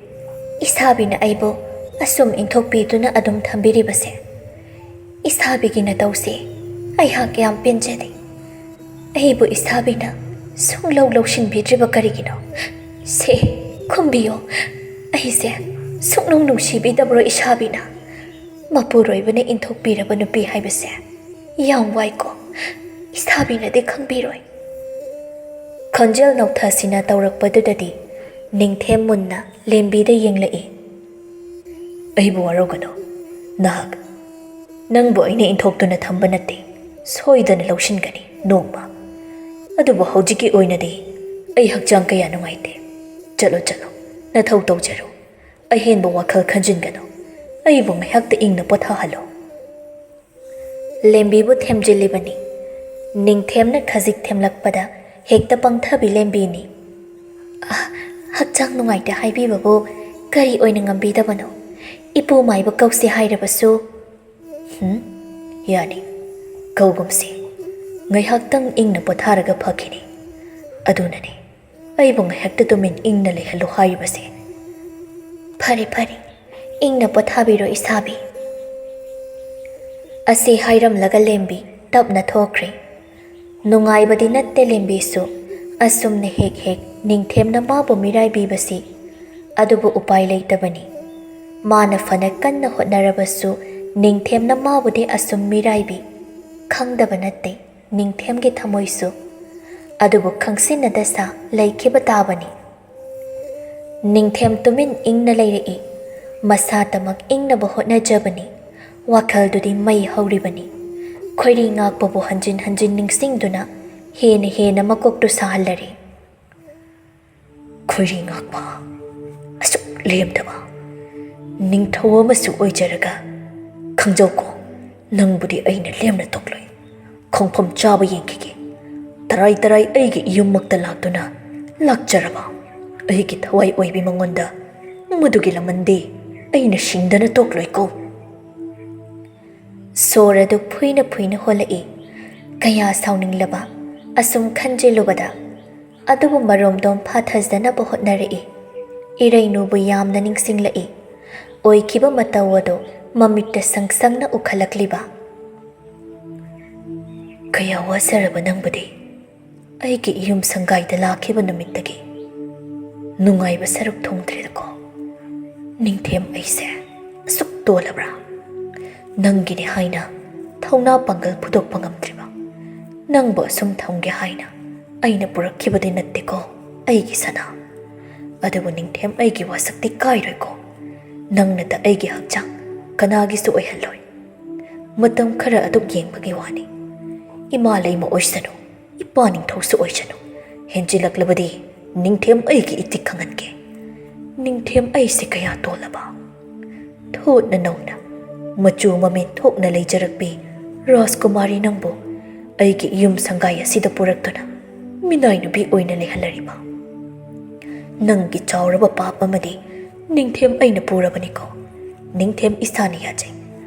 ꯏꯁꯥꯕꯤꯅ ꯑꯩꯕꯨ ꯑꯁꯨꯝ ꯏꯟꯊꯣꯛꯄꯤꯗꯨꯅ ꯑꯗꯨꯝ ꯊꯝꯕꯤꯔꯤꯕꯁꯦ? ꯏꯁꯥꯕꯤꯒꯤ ꯅꯇꯧꯁꯦ ꯑꯩꯍꯥꯛ ꯌꯥꯝ ꯄꯦꯟꯖꯗꯦ꯫ ꯑꯩꯕꯨ ꯏꯁꯥꯕꯤꯅ ꯁꯨꯡꯂꯧ ꯂꯧꯁꯤꯟꯕꯤꯗ꯭ꯔꯤꯕ ꯀꯔꯤꯒꯤꯅꯣ? ꯁꯦ, ꯈꯨꯝꯕꯤꯌꯣ꯫ ꯑꯩꯁꯦ ꯁꯨꯡꯅꯨꯡ ꯅꯨꯡꯁꯤꯕꯤꯗꯕ꯭ꯔꯣ ꯏꯁꯥꯕꯤꯅ? ꯃꯄꯨꯔꯣꯏꯕꯅ ꯏꯟꯊꯣꯛꯄꯤꯔꯕ ꯅꯨꯄꯤ ꯍꯥꯏꯕꯁꯦ ꯌꯥꯝ ꯋꯥꯏꯀꯣ꯫ ꯏꯁꯥꯕꯤꯅꯗꯤ ꯈꯪꯕꯤꯔꯣꯏ꯫" ꯈꯣꯟꯖꯦꯜ ꯅꯧꯊꯁꯤꯅ ꯇꯧꯔꯛꯄꯗꯨꯗꯗꯤ ꯅꯤꯡꯊꯦꯝ ꯃꯨꯟꯅ ꯂꯦꯝꯕꯤꯗ ꯌꯦꯡꯂꯛꯏ꯫ "ꯑꯩꯕꯨ ꯋꯥꯔꯧꯒꯅꯨ꯫ ꯅꯍꯥꯛ, ꯅꯪꯕꯨ ꯑꯩꯅ ꯏꯟꯊꯣꯛꯇꯨꯅ ꯊꯝꯕ ꯅꯠꯇꯦ꯫ ꯁꯣꯏꯗꯅ ꯂꯧꯁꯤꯟꯒꯅꯤ ꯅꯣꯡꯃ꯫ ꯑꯗꯨꯕꯨ ꯍꯧꯖꯤꯛꯀꯤ ꯑꯣꯏꯅꯗꯤ ꯑꯩ ꯍꯛꯆꯥꯡ ꯀꯌꯥ ꯅꯨꯡꯉꯥꯏꯇꯦ꯫ ꯆꯠꯂꯣ, ꯆꯠꯂꯣ, ꯅꯊꯧ ꯇꯧꯖꯔꯣ꯫ ꯑꯍꯦꯟꯕ ꯋꯥꯈꯜ ꯈꯟꯖꯤꯟꯒꯅꯨ꯫ ꯑꯩꯕꯨ ꯉꯥꯏꯍꯥꯛꯇ ꯏꯪꯅ ꯄꯣꯊꯥꯍꯜꯂꯣ꯫ ꯂꯦꯝꯕꯤꯕꯨ ꯊꯦꯝꯖꯤꯜꯂꯤꯕꯅꯤ꯫ ꯅꯤꯡꯊꯦꯝꯅ ꯈꯖꯤꯛ ꯊꯦꯝꯂꯛꯄꯗ ꯍꯦꯛꯇ ꯄꯪꯊꯕꯤ ꯂꯦꯝꯕꯤꯅꯤ꯫ "ꯑ, ꯍꯛꯆꯥꯡ ꯅꯨꯡꯉꯥꯏꯇꯦ ꯍꯥꯏꯕꯤꯕꯕꯨ ꯀꯔꯤ ꯑꯣꯏꯅ ꯉꯝꯕꯤꯗꯕꯅꯣ? ꯏꯄꯨ ꯃꯥꯏꯕ ꯀꯧꯁꯦ ꯍꯥꯏꯔꯕꯁꯨ?" "ꯍꯨꯝ, ꯌꯥꯅꯤ, ꯀꯧꯒꯨꯝꯁꯤ꯫ ꯉꯥꯏꯍꯥꯛꯇꯪ ꯏꯪꯅ ꯄꯣꯊꯥꯔꯒ ꯐꯈꯤꯅꯤ꯫ ꯑꯗꯨꯅꯅꯤ, ꯑꯩꯕꯨ ꯉꯥꯏꯍꯥꯛꯇ ꯇꯨꯃꯤꯟ ꯏꯪꯅ ꯂꯩꯍꯜꯂꯨ ꯍꯥꯏꯔꯤꯕꯁꯦ꯫" "ꯐꯔꯦ, ꯐꯔꯦ, ꯏꯪꯅ ꯄꯣꯊꯥꯕꯤꯔꯣ ꯏꯁꯥꯕꯤ꯫" ꯑꯁꯤ ꯍꯥꯏꯔꯝꯂꯒ ꯂꯦꯝꯕꯤ ꯇꯞꯅ ꯊꯣꯛꯈ꯭ꯔꯦ꯫ ꯅꯨꯡꯉꯥꯏꯕꯗꯤ ꯅꯠꯇꯦ ꯂꯦꯝꯕꯤꯁꯨ, ꯑꯁꯨꯝꯅ ꯍꯦꯛ ꯍꯦꯛ ꯅꯤꯡꯊꯦꯝꯅ ꯃꯥꯕꯨ ꯃꯤꯔꯥꯏꯕꯤꯕꯁꯤ꯫ ꯑꯗꯨꯕꯨ ꯎꯄꯥꯏ ꯂꯩꯇꯕꯅꯤ꯫ ꯃꯥꯅ ꯐꯅ ꯀꯟꯅ ꯍꯣꯠꯅꯔꯕꯁꯨ ꯅꯤꯡꯊꯦꯝꯅ ꯃꯥꯕꯨꯗꯤ ꯑꯁꯨꯝ ꯃꯤꯔꯥꯏꯕꯤ꯫ ꯈꯪꯗꯕ ꯅꯠꯇꯦ ꯅꯤꯡꯊꯦꯝꯒꯤ ꯊꯃꯣꯏꯁꯨ꯫ ꯑꯗꯨꯕꯨ ꯈꯪꯁꯤꯟꯅꯗ ꯁꯥ ꯂꯩꯈꯤꯕ ꯇꯥꯕꯅꯤ꯫ ꯅꯤꯡꯊꯦꯝ ꯇꯨꯃꯤꯟ ꯏꯪꯅ ꯂꯩꯔꯛꯏ꯫ ꯃꯁꯥꯇꯃꯛ ꯏꯪꯅꯕ ꯍꯣꯠꯅꯖꯕꯅꯤ꯫ ꯋꯥꯈꯜꯗꯨꯗꯤ ꯃꯩ ꯍꯧꯔꯤꯕꯅꯤ꯫ ꯈꯣꯏꯔꯤ ꯉꯥꯛꯄꯕꯨ ꯍꯟꯖꯤꯟ ꯍꯟꯖꯤꯟ ꯅꯤꯡꯁꯤꯡꯗꯨꯅ ꯍꯦꯟꯅ ꯍꯦꯟꯅ ꯃꯀꯣꯛꯇꯨ ꯁꯥꯍꯜꯂꯔꯦ꯫ "ꯈꯣꯏꯔꯤ ꯉꯥꯛꯄ, ꯑꯁꯨꯛ ꯂꯦꯝꯗꯕ ꯅꯤꯡꯊꯧ ꯑꯃꯁꯨ ꯑꯣꯏꯖꯔꯒ, ꯈꯪꯖꯧꯀꯣ, ꯅꯪꯕꯨꯗꯤ ꯑꯩꯅ ꯂꯦꯝꯅ ꯇꯣꯛꯂꯣꯏ꯫ ꯈꯣꯡꯐꯝ ꯆꯥꯕ ꯌꯦꯡꯈꯤꯒꯦ꯫ ꯇꯔꯥꯏ ꯇꯔꯥꯏ ꯑꯩꯒꯤ ꯏꯌꯨꯝꯃꯛꯇ ꯂꯥꯛꯇꯨꯅ ꯂꯥꯛꯆꯔꯕ ꯑꯩꯒꯤ ꯊꯋꯥꯏ ꯑꯣꯏꯕꯤ ꯃꯉꯣꯟꯗ ꯃꯗꯨꯒꯤ ꯂꯃꯟꯗꯤ ꯑꯩꯅ ꯁꯤꯡꯗꯅ ꯇꯣꯛꯂꯣꯏꯀꯣ꯫" ꯁꯣꯔ ꯑꯗꯨ ꯐꯨꯏꯅ ꯐꯨꯏꯅ ꯍꯣꯜꯂꯛꯏ꯫ ꯀꯌꯥ ꯁꯥꯎꯅꯤꯡꯂꯕ ꯑꯁꯨꯝ ꯈꯟꯖꯤꯜꯂꯨꯕꯗ꯫ ꯑꯗꯨꯕꯨ ꯃꯔꯣꯝꯗꯣꯝ ꯐꯥꯊꯖꯅꯕ ꯍꯣꯠꯅꯔꯛꯏ꯫ ꯏꯔꯩꯅꯨꯕꯨ ꯌꯥꯝꯅ ꯅꯤꯡꯁꯤꯡꯂꯛꯏ꯫ ꯑꯣꯏꯈꯤꯕ ꯃꯇꯧ ꯑꯗꯨ ꯃꯃꯤꯠꯇ ꯁꯪ ꯁꯪꯅ ꯎꯈꯠꯂꯛꯂꯤꯕ꯫ "ꯀꯌꯥ ꯋꯥꯖꯔꯕ ꯅꯪꯕꯨꯗꯤ ꯑꯩꯒꯤ ꯏꯌꯨꯝ ꯁꯪꯒꯥꯏꯗ ꯂꯥꯛꯈꯤꯕ ꯅꯨꯃꯤꯠꯇꯒꯤ꯫ ꯅꯨꯡꯉꯥꯏꯕ ꯁꯔꯨꯛ ꯊꯨꯡꯗ꯭ꯔꯦꯗꯀꯣ꯫ ꯅꯤꯡꯊꯦꯝ, ꯑꯩꯁꯦ ꯑꯁꯨꯛ ꯇꯣꯜꯂꯕ꯭ꯔꯥ? ꯅꯪꯒꯤꯅꯤ ꯍꯥꯏꯅ ꯊꯧꯅꯥ ꯄꯥꯡꯒꯜ ꯐꯨꯗꯣꯛꯄ ꯉꯝꯗ꯭ꯔꯤꯕ ꯅꯪꯕꯨ ꯑꯁꯨꯝ ꯊꯝꯒꯦ ꯍꯥꯏꯅ ꯑꯩꯅ ꯄꯨꯔꯛꯈꯤꯕꯗꯤ ꯅꯠꯇꯦꯀꯣ ꯑꯩꯒꯤ ꯁꯅꯥ꯫ ꯑꯗꯨꯕꯨ ꯅꯤꯡꯊꯦꯝ, ꯑꯩꯒꯤ ꯋꯥꯁꯛꯇꯤ ꯀꯥꯏꯔꯣꯏꯀꯣ꯫ ꯅꯪꯅꯇ ꯑꯩꯒꯤ ꯍꯛꯆꯥꯡ ꯀꯅꯥꯒꯤꯁꯨ ꯑꯣꯏꯍꯜꯂꯣꯏ꯫ ꯃꯇꯝ ꯈꯔ ꯑꯗꯨꯛ ꯌꯦꯡꯕꯒꯤ ꯋꯥꯅꯤ꯫ ꯏꯃꯥ ꯂꯩꯃ ꯑꯣꯏꯁꯅꯨ, ꯏꯄꯥ ꯅꯤꯡꯊꯧꯁꯨ ꯑꯣꯏꯁꯅꯨ, ꯍꯦꯟꯖꯤꯜꯂꯛꯂꯕꯗꯤ ꯅꯤꯡꯊꯦꯝ ꯑꯩꯒꯤ ꯏꯇꯤꯛ ꯈꯪꯍꯟꯒꯦ꯫ ꯅꯤꯡꯊꯦꯝ ꯑꯩꯁꯦ ꯀꯌꯥ ꯇꯣꯜꯂꯕ꯫ ꯊꯣꯠꯅ ꯅꯧꯅ, ꯃꯆꯨ ꯃꯃꯦꯟ ꯊꯣꯛꯅ ꯂꯩꯖꯔꯛꯄꯤ ꯔꯥꯖꯀꯨꯃꯥꯔꯤ ꯅꯪꯕꯨ ꯑꯩꯒꯤ ꯌꯨꯝ ꯁꯪꯒꯥꯏ ꯑꯁꯤꯗ ꯄꯨꯔꯛꯇꯨꯅ ꯃꯤꯅꯥꯏ ꯅꯨꯄꯤ ꯑꯣꯏꯅ ꯂꯩꯍꯜꯂꯔꯤꯕ꯫ ꯅꯪꯒꯤ ꯆꯥꯎꯔꯕ ꯄꯥꯞ ꯑꯃꯗꯤ ꯅꯤꯡꯊꯦꯝ ꯑꯩꯅ ꯄꯨꯔꯕꯅꯤꯀꯣ꯫ ꯅꯤꯡꯊꯦꯝ ꯏꯁꯥꯅ ꯌꯥꯖꯩ꯫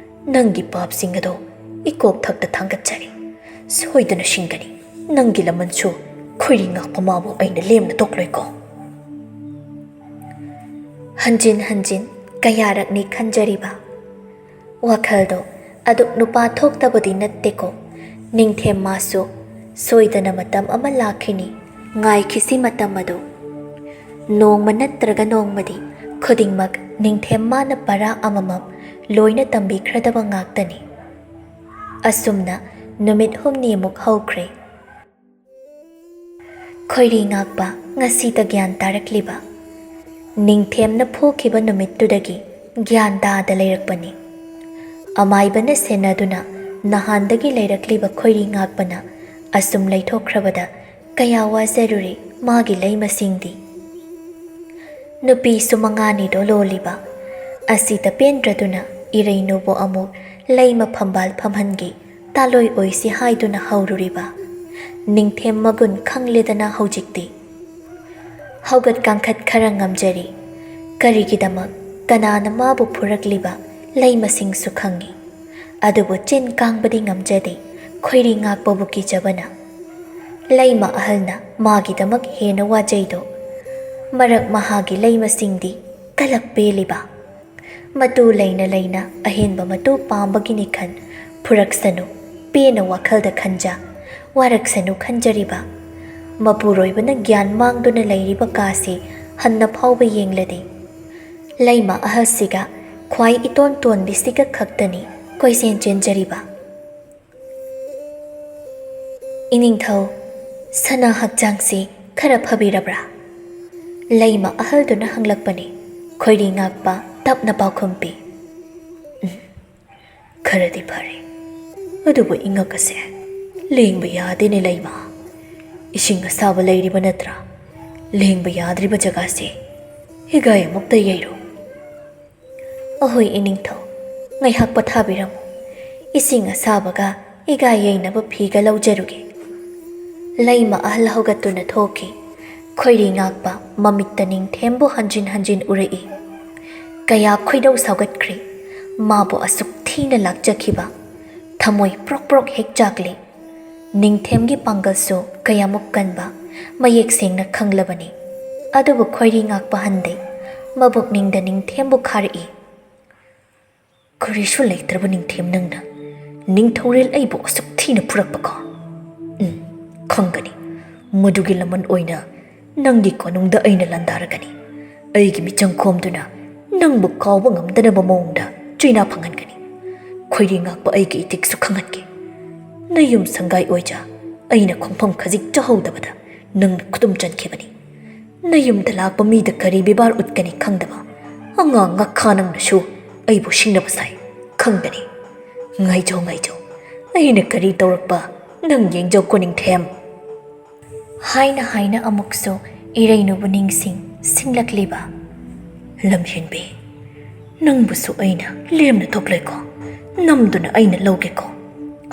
ꯅꯪꯒꯤ ꯄꯥꯞꯁꯤꯡ ꯑꯗꯣ ꯏꯀꯣꯛ ꯊꯛꯇ ꯊꯥꯡꯒꯠꯆꯔꯤ꯫ ꯁꯣꯏꯗꯅ ꯁꯤꯡꯒꯅꯤ꯫ ꯅꯪꯒꯤ ꯂꯃꯟꯁꯨ ꯈꯣꯏꯔꯤ ꯉꯥꯛꯄ ꯃꯥꯕꯨ ꯑꯩꯅ ꯂꯦꯝꯅ ꯇꯣꯛꯂꯣꯏꯀꯣ꯫ ꯍꯟꯖꯤꯟ ꯍꯟꯖꯤꯟ ꯀꯌꯥꯔꯛꯅꯤ ꯈꯟꯖꯔꯤꯕ꯫ ꯋꯥꯈꯜꯗꯣ ꯑꯗꯨꯛ ꯅꯨꯄꯥ ꯊꯣꯛꯇꯕꯗꯤ ꯅꯠꯇꯦꯀꯣ꯫ ꯅꯤꯡꯊꯦꯝ ꯃꯥꯁꯨ ꯁꯣꯏꯗꯅ ꯃꯇꯝ ꯑꯃ ꯂꯥꯛꯈꯤꯅꯤ꯫ ꯉꯥꯏꯈꯤꯁꯤ ꯃꯇꯝ ꯑꯗꯨ꯫ ꯅꯣꯡꯃ ꯅꯠꯇ꯭ꯔꯒ ꯅꯣꯡꯃꯗꯤ ꯈꯨꯗꯤꯡꯃꯛ ꯅꯤꯡꯊꯦꯝ ꯃꯥꯅ ꯄꯔꯥ ꯑꯃꯃꯝ ꯂꯣꯏꯅ ꯇꯝꯕꯤꯈ꯭ꯔꯗꯕ ꯉꯥꯛꯇꯅꯤ꯫ ꯑꯁꯨꯝꯅ ꯅꯨꯃꯤꯠ ꯍꯨꯝꯅꯤꯃꯨꯛ ꯍꯧꯈ꯭ꯔꯦ꯫ ꯈꯣꯏꯔꯤ ꯉꯥꯛꯄ ꯉꯁꯤꯇ ꯒ꯭ꯌꯥꯟ ꯇꯥꯔꯛꯂꯤꯕ꯫ ꯅꯤꯡꯊꯦꯝꯅ ꯐꯨꯈꯤꯕ ꯅꯨꯃꯤꯠꯇꯨꯗꯒꯤ ꯒ꯭ꯌꯥꯟ ꯇꯥꯗ ꯂꯩꯔꯛꯄꯅꯤ꯫ ꯑꯃꯥꯏꯕꯅ ꯁꯦꯟꯅꯗꯨꯅ ꯅꯍꯥꯟꯗꯒꯤ ꯂꯩꯔꯛꯂꯤꯕ ꯈꯣꯏꯔꯤ ꯉꯥꯛꯄꯅ ꯑꯁꯨꯝ ꯂꯩꯊꯣꯛꯈ꯭ꯔꯕꯗ ꯀꯌꯥ ꯋꯥꯖꯔꯨꯔꯦ ꯃꯥꯒꯤ ꯂꯩꯃꯁꯤꯡꯗꯤ꯫ ꯅꯨꯄꯤꯁꯨ ꯃꯉꯥꯅꯤꯗꯣ ꯂꯣꯜꯂꯤꯕ꯫ ꯑꯁꯤꯗ ꯄꯦꯟꯗ꯭ꯔꯗꯨꯅ ꯏꯔꯩꯅꯨꯕꯨ ꯑꯃꯨꯛ ꯂꯩꯃ ꯐꯝꯕꯥꯜ ꯐꯝꯍꯟꯒꯦ, ꯇꯥꯂꯣꯏ ꯑꯣꯏꯁꯤ ꯍꯥꯏꯗꯨꯅ ꯍꯧꯔꯨꯔꯤꯕ꯫ ꯅꯤꯡꯊꯦꯝ ꯃꯒꯨꯟ ꯈꯪꯂꯦꯗꯅ ꯍꯧꯖꯤꯛꯇꯤ꯫ ꯍꯧꯒꯠ ꯀꯥꯡꯈꯠ ꯈꯔ ꯉꯝꯖꯔꯤ꯫ ꯀꯔꯤꯒꯤꯗꯃꯛ ꯀꯅꯥꯅ ꯃꯥꯕꯨ ꯐꯨꯔꯛꯂꯤꯕ ꯂꯩꯃꯁꯤꯡꯁꯨ ꯈꯪꯉꯤ꯫ ꯑꯗꯨꯕꯨ ꯆꯤꯟ ꯀꯥꯡꯕꯗꯤ ꯉꯝꯖꯗꯦ, ꯈꯣꯏꯔꯤ ꯉꯥꯛꯄꯕꯨ ꯀꯤꯖꯕꯅ꯫ ꯂꯩꯃ ꯑꯍꯜꯅ ꯃꯥꯒꯤꯗꯃꯛ ꯍꯦꯟꯅ ꯋꯥꯖꯩꯗꯣ꯫ ꯃꯔꯛ ꯃꯍꯥꯒꯤ ꯂꯩꯃꯁꯤꯡꯗꯤ ꯀꯂꯛ ꯄꯦꯜꯂꯤꯕ꯫ ꯃꯇꯨ ꯂꯩꯅ ꯂꯩꯅ ꯑꯍꯦꯟꯕ ꯃꯇꯨ ꯄꯥꯝꯕꯒꯤꯅꯤ ꯈꯟ ꯐꯨꯔꯛꯁꯅꯨ, ꯄꯦꯟꯅ ꯋꯥꯈꯜꯗ ꯈꯟꯖ, ꯋꯥꯔꯛꯁꯅꯨ ꯈꯟꯖꯔꯤꯕ꯫ ꯃꯄꯨꯔꯣꯏꯕꯅ ꯒ꯭ꯌꯥꯟ ꯃꯥꯡꯗꯨꯅ ꯂꯩꯔꯤꯕ ꯀꯥꯁꯤ ꯍꯟꯅ ꯐꯥꯎꯕ ꯌꯦꯡꯂꯗꯦ꯫ ꯂꯩꯃ ꯑꯍꯜꯁꯤꯒ ꯈ꯭ꯋꯥꯏ ꯏꯇꯣꯟ ꯇꯣꯟꯕꯤꯁꯤꯒ ꯈꯛꯇꯅꯤ ꯀꯣꯏꯆꯦꯟ ꯆꯦꯟꯖꯔꯤꯕ꯫ "ꯏꯅꯤꯡꯊꯧ, ꯁꯅꯥ ꯍꯛꯆꯥꯡꯁꯤ ꯈꯔ ꯐꯕꯤꯔꯕ꯭ꯔꯥ?" ꯂꯩꯃ ꯑꯍꯜꯗꯨꯅ ꯍꯪꯂꯛꯄꯅꯤ꯫ ꯈꯣꯏꯔꯤ ꯉꯥꯛꯄ ꯇꯞꯅ ꯄꯥꯎꯈꯨꯝ ꯄꯤ꯫ "ꯎꯝ, ꯈꯔꯗꯤ ꯐꯔꯦ, ꯑꯗꯨꯕꯨ ꯏꯉꯛ ꯑꯁꯦ ꯂꯦꯡꯕ ꯌꯥꯗꯦꯅꯦ ꯂꯩꯃ꯫ ꯏꯁꯤꯡ ꯑꯁꯥꯕ ꯂꯩꯔꯤꯕ ꯅꯠꯇ꯭ꯔꯥ? ꯂꯦꯡꯕ ꯌꯥꯗ꯭ꯔꯤꯕ ꯖꯒꯥꯁꯦ ꯍꯤꯒꯥꯏ ꯑꯃꯨꯛꯇ ꯌꯩꯔꯣ꯫ ꯑꯍꯣꯏ ꯏꯅꯤꯡꯊꯧ, ꯉꯥꯏꯍꯥꯛ ꯄꯣꯊꯥꯕꯤꯔꯝꯃꯨ꯫ ꯏꯁꯤꯡ ꯑꯁꯥꯕꯒ ꯍꯤꯒꯥꯏ ꯌꯩꯅꯕ ꯐꯤꯒ ꯂꯧꯖꯔꯨꯒꯦ꯫ ꯂꯩꯃ ꯑꯍꯜ ꯍꯧꯒꯠꯇꯨꯅ ꯊꯣꯛꯈꯤ꯫ ꯈꯣꯏꯔꯤ ꯉꯥꯛꯄ ꯃꯃꯤꯠꯇ ꯅꯤꯡꯊꯦꯝꯕꯨ ꯍꯟꯖꯤꯟ ꯍꯟꯖꯤꯟ ꯎꯔꯛꯏ꯫ ꯀꯌꯥ ꯈꯣꯏꯗꯧ ꯁꯥꯎꯒꯠꯈ꯭ꯔꯦ꯫ ꯃꯥꯕꯨ ꯑꯁꯨꯛ ꯊꯤꯅ ꯂꯥꯛꯆꯈꯤꯕ꯫ ꯊꯃꯣꯏ ꯄ꯭ꯔꯣꯛ ꯄ꯭ꯔꯣꯛ ꯍꯦꯛ ꯆꯥꯛꯂꯤ꯫ ꯅꯤꯡꯊꯦꯝꯒꯤ ꯄꯥꯡꯒꯜꯁꯨ ꯀꯌꯥꯃꯨꯛ ꯀꯟꯕ ꯃꯌꯦꯛ ꯁꯦꯡꯅ ꯈꯪꯂꯕꯅꯤ꯫ ꯑꯗꯨꯕꯨ ꯈꯣꯏꯔꯤ ꯉꯥꯛꯄ ꯍꯟꯗꯦ꯫ ꯃꯕꯨꯛꯅꯤꯡꯗ ꯅꯤꯡꯊꯦꯝꯕꯨ ꯈꯥꯔꯛꯏ꯫ "ꯀꯔꯤꯁꯨ ꯂꯩꯇ꯭ꯔꯕ ꯅꯤꯡꯊꯦꯝ ꯅꯪꯅ ꯅꯤꯡꯊꯧꯔꯦꯜ ꯑꯩꯕꯨ ꯑꯁꯨꯛ ꯊꯤꯅ ꯐꯨꯔꯛꯄꯀꯣ? ꯎꯝ, ꯈꯪꯒꯅꯤ꯫ ꯃꯗꯨꯒꯤ ꯂꯃꯟ ꯑꯣꯏꯅ ꯅꯪꯒꯤ ꯀꯣꯅꯨꯡꯗ ꯑꯩꯅ ꯂꯥꯟꯗꯥꯔꯒꯅꯤ꯫ ꯑꯩꯒꯤ ꯃꯤꯆꯪ ꯈꯣꯝꯗꯨꯅ ꯅꯪꯕꯨ ꯀꯥꯎꯕ ꯉꯝꯗꯅꯕ ꯃꯑꯣꯡꯗ ꯆꯩꯅꯥ ꯐꯪꯍꯟꯒꯅꯤ꯫ ꯈꯣꯏꯔꯤ ꯉꯥꯛꯄ ꯑꯩꯒꯤ ꯏꯇꯤꯛꯁꯨ ꯈꯪꯍꯟꯒꯦ꯫ ꯅꯌꯨꯝ ꯁꯪꯒꯥꯏ ꯑꯣꯏꯖ ꯑꯩꯅ ꯈꯣꯡꯐꯝ ꯈꯖꯤꯛ ꯆꯥꯍꯧꯗꯕꯗ ꯅꯪꯅ ꯈꯨꯗꯨꯝ ꯆꯟꯈꯤꯕꯅꯤ꯫ ꯅꯌꯨꯝꯗ ꯂꯥꯛꯄ ꯃꯤꯗ ꯀꯔꯤ ꯕꯦꯕꯥꯔ ꯎꯠꯀꯅꯤ ꯈꯪꯗꯕ ꯑꯉꯥꯡ ꯉꯥꯈꯥ ꯅꯪꯅꯁꯨ ꯑꯩꯕꯨ ꯁꯤꯡꯅꯕ ꯁꯥꯏ꯫ ꯈꯪꯒꯅꯤ꯫ ꯉꯥꯏꯖꯧ, ꯉꯥꯏꯖꯧ꯫ ꯑꯩꯅ ꯀꯔꯤ ꯇꯧꯔꯛꯄ ꯅꯪ ꯌꯦꯡꯖꯧꯀꯣ ꯅꯤꯡꯊꯦꯝ꯫" ꯍꯥꯏꯅ ꯍꯥꯏꯅ ꯑꯃꯨꯛꯁꯨ ꯏꯔꯩꯅꯨꯕꯨ ꯅꯤꯡꯁꯤꯡ ꯁꯤꯡꯂꯛꯂꯤꯕ꯫ "ꯂꯝꯍꯦꯟꯕꯤ, ꯅꯪꯕꯨꯁꯨ ꯑꯩꯅ ꯂꯦꯝꯅ ꯊꯣꯛꯂꯣꯏꯀꯣ꯫ ꯅꯝꯗꯨꯅ ꯑꯩꯅ ꯂꯧꯒꯦꯀꯣ꯫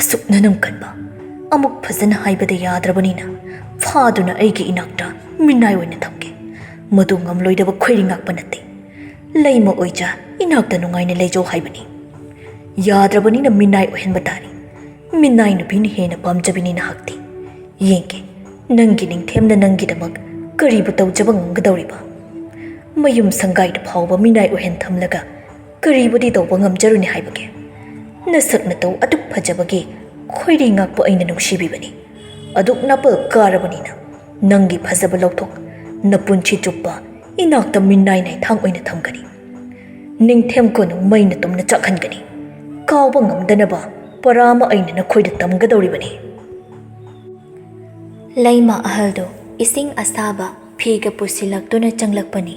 ꯑꯁꯨꯛ ꯅꯅꯝ ꯀꯟꯕ, ꯑꯃꯨꯛ ꯐꯖꯅ ꯍꯥꯏꯕꯗ ꯌꯥꯗ꯭ꯔꯕꯅꯤꯅ ꯐꯥꯗꯨꯅ ꯑꯩꯒꯤ ꯏꯅꯥꯛꯇ ꯃꯤꯅꯥꯏ ꯑꯣꯏꯅ ꯊꯝꯒꯦ꯫ ꯃꯗꯨ ꯉꯝꯂꯣꯏꯗꯕ ꯈꯣꯏꯔꯤ ꯉꯥꯛꯄ ꯅꯠꯇꯦ꯫ ꯂꯩꯃ ꯑꯣꯏꯖ ꯏꯅꯥꯛꯇ ꯅꯨꯡꯉꯥꯏꯅ ꯂꯩꯖꯧ ꯍꯥꯏꯕꯅꯤ꯫ ꯌꯥꯗ꯭ꯔꯕꯅꯤꯅ ꯃꯤꯅꯥꯏ ꯑꯣꯏꯍꯟꯕ ꯇꯥꯔꯦ꯫ ꯃꯤꯅꯥꯏ ꯅꯨꯄꯤꯅ ꯍꯦꯟꯅ ꯄꯥꯝꯖꯕꯤꯅꯤ ꯅꯍꯥꯛꯇꯤ꯫ ꯌꯦꯡꯒꯦ, ꯅꯪꯒꯤ ꯅꯤꯡꯊꯦꯝꯅ ꯅꯪꯒꯤꯗꯃꯛ ꯀꯔꯤꯕꯨ ꯇꯧꯖꯕ ꯉꯝꯒꯗꯧꯔꯤꯕ? ꯃꯌꯨꯝ ꯁꯪꯒꯥꯏꯗ ꯐꯥꯎꯕ ꯃꯤꯅꯥꯏ ꯑꯣꯏꯍꯟ ꯊꯝꯂꯒ ꯀꯔꯤꯕꯨꯗꯤ ꯇꯧꯕ ꯉꯝꯖꯔꯨꯅꯤ ꯍꯥꯏꯕꯒꯦ? ꯅꯁꯛ ꯅꯇꯧ ꯑꯗꯨꯛ ꯐꯖꯕꯒꯤ ꯈꯣꯏꯔꯤ ꯉꯥꯛꯄ ꯑꯩꯅ ꯅꯨꯡꯁꯤꯕꯤꯕꯅꯤ꯫ ꯑꯗꯨꯛ ꯅꯥꯄꯜ ꯀꯥꯔꯕꯅꯤꯅ ꯅꯪꯒꯤ ꯐꯖꯕ ꯂꯧꯊꯣꯛ ꯅꯄꯨꯟꯁꯤ ꯆꯨꯞꯄ ꯏꯅꯥꯛꯇ ꯃꯤꯅꯥꯏ ꯅꯥꯏꯊꯥꯡ ꯑꯣꯏꯅ ꯊꯝꯒꯅꯤ꯫ ꯅꯤꯡꯊꯦꯝ ꯀꯣꯅꯨꯡ ꯃꯩꯅ ꯇꯨꯝꯅ ꯆꯥꯛꯍꯟꯒꯅꯤ꯫ ꯀꯥꯎꯕ ꯉꯝꯗꯅꯕ ꯄꯔꯥ ꯑꯃ ꯑꯩꯅ ꯅꯈꯣꯏꯗ ꯇꯝꯒꯗꯧꯔꯤꯕꯅꯤ꯫" ꯂꯩꯃ ꯑꯍꯜꯗꯨ ꯏꯁꯤꯡ ꯑꯁꯥꯕ ꯐꯤꯒ ꯄꯨꯁꯤꯜꯂꯛꯇꯨꯅ ꯆꯪꯂꯛꯄꯅꯤ꯫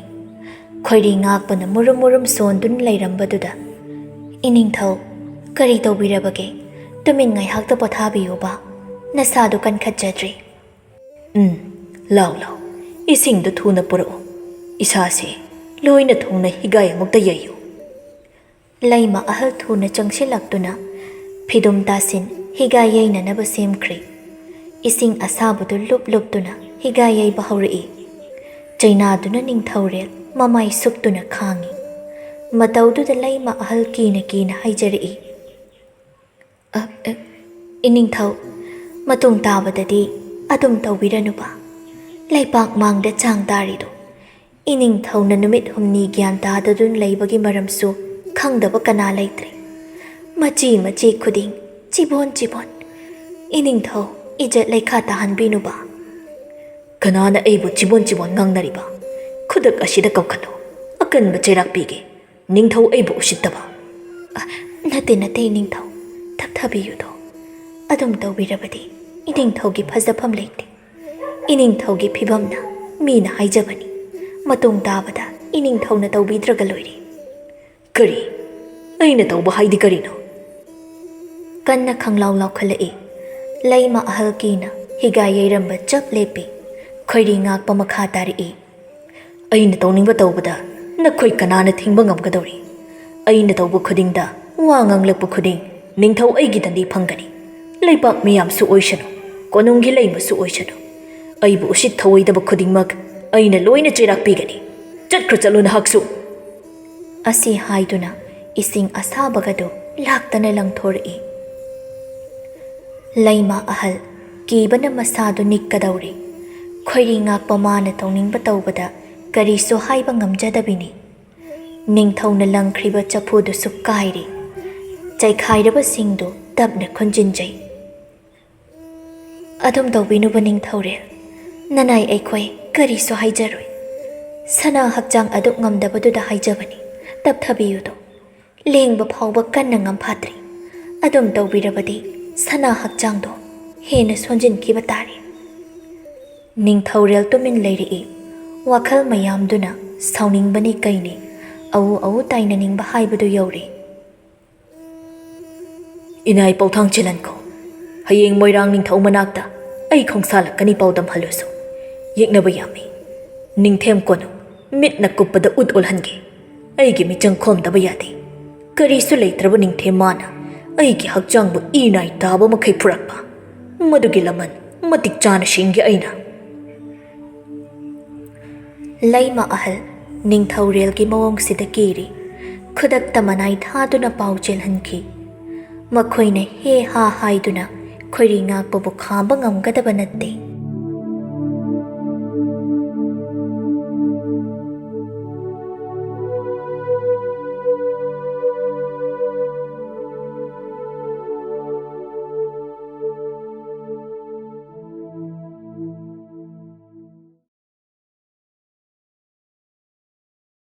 ꯈꯣꯏꯔꯤ ꯉꯥꯛꯄꯅ ꯃꯨꯔꯨꯝ ꯃꯨꯔꯨꯝ ꯁꯣꯟꯗꯨꯅ ꯂꯩꯔꯝꯕꯗꯨꯗ, "ꯏꯅꯤꯡꯊꯧ, "ꯀꯔꯤ ꯇꯧꯕꯤꯔꯕꯒꯦ? ꯇꯨꯃꯤꯟ ꯉꯥꯏꯍꯥꯛꯇ ꯄꯣꯊꯥꯕꯤꯌꯨꯕ꯫ ꯅꯁꯥꯗꯨ ꯀꯟꯈꯠꯆꯗ꯭ꯔꯤ꯫" "ꯎꯝ, ꯂꯥꯎ ꯂꯥꯎ, ꯏꯁꯤꯡꯗꯨ ꯊꯨꯅ ꯄꯨꯔꯛꯎ꯫ ꯏꯁꯥꯁꯦ ꯂꯣꯏꯅ ꯊꯨꯡꯅ ꯍꯤꯒꯥꯏ ꯑꯃꯨꯛꯇ ꯌꯩꯌꯨ꯫" ꯂꯩꯃ ꯑꯍꯜ ꯊꯨꯅ ꯆꯪꯁꯤꯜꯂꯛꯇꯨꯅ ꯐꯤꯗꯨꯝ ꯇꯥꯁꯤꯟ ꯍꯤꯒꯥꯏ ꯌꯩꯅꯅꯕ ꯁꯦꯝꯈ꯭ꯔꯦ꯫ ꯏꯁꯤꯡ ꯑꯁꯥꯕꯗꯨ ꯂꯨꯞ ꯂꯨꯞꯇꯨꯅ ꯍꯤꯒꯥꯏ ꯌꯩꯕ ꯍꯧꯔꯛꯏ꯫ ꯆꯩꯅꯥꯗꯨꯅ ꯅꯤꯡꯊꯧꯔꯦꯜ ꯃꯃꯥꯏ ꯁꯨꯞꯇꯨꯅ ꯈꯥꯡꯏ꯫ ꯃꯇꯧꯗꯨꯗ ꯂꯩꯃ ꯑꯍꯜ ꯀꯤꯅ ꯀꯤꯅ ꯍꯥꯏꯖꯔꯛꯏ, "ꯑ, ꯑ, ꯏꯅꯤꯡꯊꯧ, ꯃꯇꯨꯡ ꯇꯥꯕꯗꯗꯤ ꯑꯗꯨꯝ ꯇꯧꯕꯤꯔꯅꯨꯕ꯫ ꯂꯩꯄꯥꯛ ꯃꯥꯡꯗ ꯆꯥꯡ ꯇꯥꯔꯤꯗꯣ ꯏꯅꯤꯡꯊꯧꯅ ꯅꯨꯃꯤꯠ ꯍꯨꯝꯅꯤ ꯒ꯭ꯌꯥꯟ ꯇꯥꯗꯗꯨꯅ ꯂꯩꯕꯒꯤ ꯃꯔꯝꯁꯨ ꯈꯪꯗꯕ ꯀꯅꯥ ꯂꯩꯇ꯭ꯔꯦ꯫ ꯃꯆꯤ ꯃꯆꯤ ꯈꯨꯗꯤꯡ ꯆꯤꯕꯣꯟ ꯆꯤꯕꯣꯟ꯫ ꯏꯅꯤꯡꯊꯧ, ꯏꯖꯠ ꯂꯩꯈꯥ ꯇꯥꯍꯟꯕꯤꯅꯨꯕ꯫" "ꯀꯅꯥꯅ ꯑꯩꯕꯨ ꯆꯤꯕꯣꯟ ꯆꯤꯕꯣꯟ ꯉꯥꯡꯅꯔꯤꯕ? ꯈꯨꯗꯛ ꯑꯁꯤꯗ ꯀꯧꯈꯠꯂꯨ꯫ ꯑꯀꯟꯕ ꯆꯩꯔꯥꯛ ꯄꯤꯒꯦ꯫ ꯅꯤꯡꯊꯧ ꯑꯩꯕꯨ ꯎꯁꯤꯠꯇꯕ꯫" "ꯑ, ꯅꯠꯇꯦ, ꯅꯠꯇꯦ, ꯏꯅꯤꯡꯊꯧ꯫ ꯇꯞꯊꯕꯤꯌꯨꯗꯣ꯫ ꯑꯗꯨꯝ ꯇꯧꯕꯤꯔꯕꯗꯤ ꯏꯅꯤꯡꯊꯧꯒꯤ ꯐꯖꯐꯝ ꯂꯩꯇꯦ꯫ ꯏꯅꯤꯡꯊꯧꯒꯤ ꯐꯤꯕꯝꯅ ꯃꯤꯅ ꯍꯥꯏꯖꯕꯅꯤ꯫ ꯃꯇꯨꯡ ꯇꯥꯕꯗ ꯏꯅꯤꯡꯊꯧꯅ ꯇꯧꯕꯤꯗ꯭ꯔꯒ ꯂꯣꯏꯔꯦ꯫" "ꯀꯔꯤ? ꯑꯩꯅ ꯇꯧꯕ ꯍꯥꯏꯗꯤ ꯀꯔꯤꯅꯣ?" ꯀꯟꯅ ꯈꯪꯂꯥꯎ ꯂꯥꯎꯈꯠꯂꯛꯏ꯫ ꯂꯩꯃ ꯑꯍꯜ ꯀꯤꯅ ꯍꯤꯒꯥꯏ ꯌꯩꯔꯝꯕ ꯆꯞ ꯂꯦꯞꯄꯤ꯫ ꯈꯣꯏꯔꯤ ꯉꯥꯛꯄ ꯃꯈꯥ ꯇꯥꯔꯛꯏ꯫ "ꯑꯩꯅ ꯇꯧꯅꯤꯡꯕ ꯇꯧꯕꯗ ꯅꯈꯣꯏ ꯀꯅꯥꯅ ꯊꯤꯡꯕ ꯉꯝꯒꯗꯧꯔꯤ? ꯑꯩꯅ ꯇꯧꯕ ꯈꯨꯗꯤꯡꯗ, ꯋꯥ ꯉꯥꯡꯂꯛꯄ ꯈꯨꯗꯤꯡ ꯅꯤꯡꯊꯧ ꯑꯩꯒꯤ ꯗꯟꯗꯤ ꯐꯪꯒꯅꯤ꯫ ꯂꯩꯕꯥꯛ ꯃꯤꯌꯥꯝꯁꯨ ꯑꯣꯏꯁꯅꯨ, ꯀꯣꯅꯨꯡꯒꯤ ꯂꯩꯃꯁꯨ ꯑꯣꯏꯁꯅꯨ, ꯑꯩꯕꯨ ꯎꯁꯤꯠ ꯊꯧꯑꯣꯏꯗꯕ ꯈꯨꯗꯤꯡꯃꯛ ꯑꯩꯅ ꯂꯣꯏꯅ ꯆꯩꯔꯥꯛ ꯄꯤꯒꯅꯤ꯫ ꯆꯠꯈ꯭ꯔ ꯆꯠꯂꯨ ꯅꯍꯥꯛꯁꯨ꯫" ꯑꯁꯤ ꯍꯥꯏꯗꯨꯅ ꯏꯁꯤꯡ ꯑꯁꯥꯕꯒꯗꯨ ꯂꯥꯛꯇꯅ ꯂꯪꯊꯣꯔꯛꯏ꯫ ꯂꯩꯃ ꯑꯍꯜ ꯀꯤꯕꯅ ꯃꯁꯥꯗꯨ ꯅꯤꯛꯀꯗꯧꯔꯦ꯫ ꯈꯣꯏꯔꯤ ꯉꯥꯛꯄ ꯃꯥꯅ ꯇꯧꯅꯤꯡꯕ ꯇꯧꯕꯗ ꯀꯔꯤꯁꯨ ꯍꯥꯏꯕ ꯉꯝꯖꯗꯕꯤꯅꯤ꯫ ꯅꯤꯡꯊꯧꯅ ꯂꯪꯈ꯭ꯔꯤꯕ ꯆꯐꯨꯗꯨꯁꯨ ꯀꯥꯏꯔꯦ꯫ ꯆꯩꯈꯥꯏꯔꯕꯁꯤꯡꯗꯨ ꯇꯞꯅ ꯈꯨꯟꯖꯤꯟꯖꯩ꯫ "ꯑꯗꯨꯝ ꯇꯧꯕꯤꯅꯨꯕ ꯅꯤꯡꯊꯧꯔꯦꯜ꯫ ꯅꯅꯥꯏ ꯑꯩꯈꯣꯏ ꯀꯔꯤꯁꯨ ꯍꯥꯏꯖꯔꯣꯏ꯫ ꯁꯅꯥ ꯍꯛꯆꯥꯡ ꯑꯗꯨꯛ ꯉꯝꯗꯕꯗꯨꯗ ꯍꯥꯏꯖꯕꯅꯤ꯫ ꯇꯞꯊꯕꯤꯌꯨꯗꯣ꯫ ꯂꯦꯡꯕ ꯐꯥꯎꯕ ꯀꯟꯅ ꯉꯝꯐꯥꯠꯇ꯭ꯔꯤ꯫ ꯑꯗꯨꯝ ꯇꯧꯕꯤꯔꯕꯗꯤ ꯁꯅꯥ ꯍꯛꯆꯥꯡꯗꯣ ꯍꯦꯟꯅ ꯁꯣꯟꯖꯤꯟꯈꯤꯕ ꯇꯥꯔꯦ꯫" ꯅꯤꯡꯊꯧꯔꯦꯜ ꯇꯨꯃꯤꯟ ꯂꯩꯔꯛꯏ꯫ ꯋꯥꯈꯜ ꯃꯌꯥꯝꯗꯨꯅ ꯁꯥꯎꯅꯤꯡꯕꯅꯤ ꯀꯩꯅꯤ, ꯑꯎ ꯑꯎ ꯇꯥꯏꯅꯅꯤꯡꯕ ꯍꯥꯏꯕꯗꯨ ꯌꯧꯔꯦ꯫ "ꯏꯅꯥꯏ ꯄꯧꯊꯥꯡ ꯆꯦꯜꯍꯟꯈꯣ꯫ ꯍꯌꯦꯡ ꯃꯣꯏꯔꯥꯡ ꯅꯤꯡꯊꯧ ꯃꯅꯥꯛꯇ ꯑꯩ ꯈꯣꯡꯁꯥꯜꯂꯛꯀꯅꯤ ꯄꯥꯎꯗꯝꯍꯜꯂꯨꯁꯨ꯫ ꯌꯦꯛꯅꯕ ꯌꯥꯝꯃꯤ꯫ ꯅꯤꯡꯊꯦꯝ ꯀꯣꯅꯨ, ꯃꯤꯠꯅ ꯀꯨꯞꯄꯗ ꯎꯠ ꯑꯣꯜꯍꯟꯒꯦ꯫ ꯑꯩꯒꯤ ꯃꯤꯆꯪ ꯈꯣꯝꯗꯕ ꯌꯥꯗꯦ꯫ ꯀꯔꯤꯁꯨ ꯂꯩꯇ꯭ꯔꯕ ꯅꯤꯡꯊꯦꯝ ꯃꯥꯅ ꯑꯩꯒꯤ ꯍꯛꯆꯥꯡꯕꯨ ꯏ ꯅꯥꯏ ꯇꯥꯕ ꯃꯈꯩ ꯐꯨꯔꯛꯄ꯫ ꯃꯗꯨꯒꯤ ꯂꯃꯟ ꯃꯇꯤꯛ ꯆꯥꯅ ꯁꯤꯡꯒꯦ ꯑꯩꯅ꯫" ꯂꯩꯃ ꯑꯍꯜ ꯅꯤꯡꯊꯧꯔꯦꯜꯒꯤ ꯃꯑꯣꯡꯁꯤꯗ ꯀꯤꯔꯤ꯫ ꯈꯨꯗꯛꯇ ꯃꯅꯥꯏ ꯊꯥꯗꯨꯅ ꯄꯥꯎ ꯆꯦꯜꯍꯟꯈꯤ꯫ ꯃꯈꯣꯏꯅ ꯍꯦ ꯍꯥ ꯍꯥꯏꯗꯨꯅ ꯈꯣꯏꯔꯤ ꯉꯥꯛꯄꯕꯨ ꯈꯥꯝꯕ ꯉꯝꯒꯗꯕ ꯅꯠꯇꯦ꯫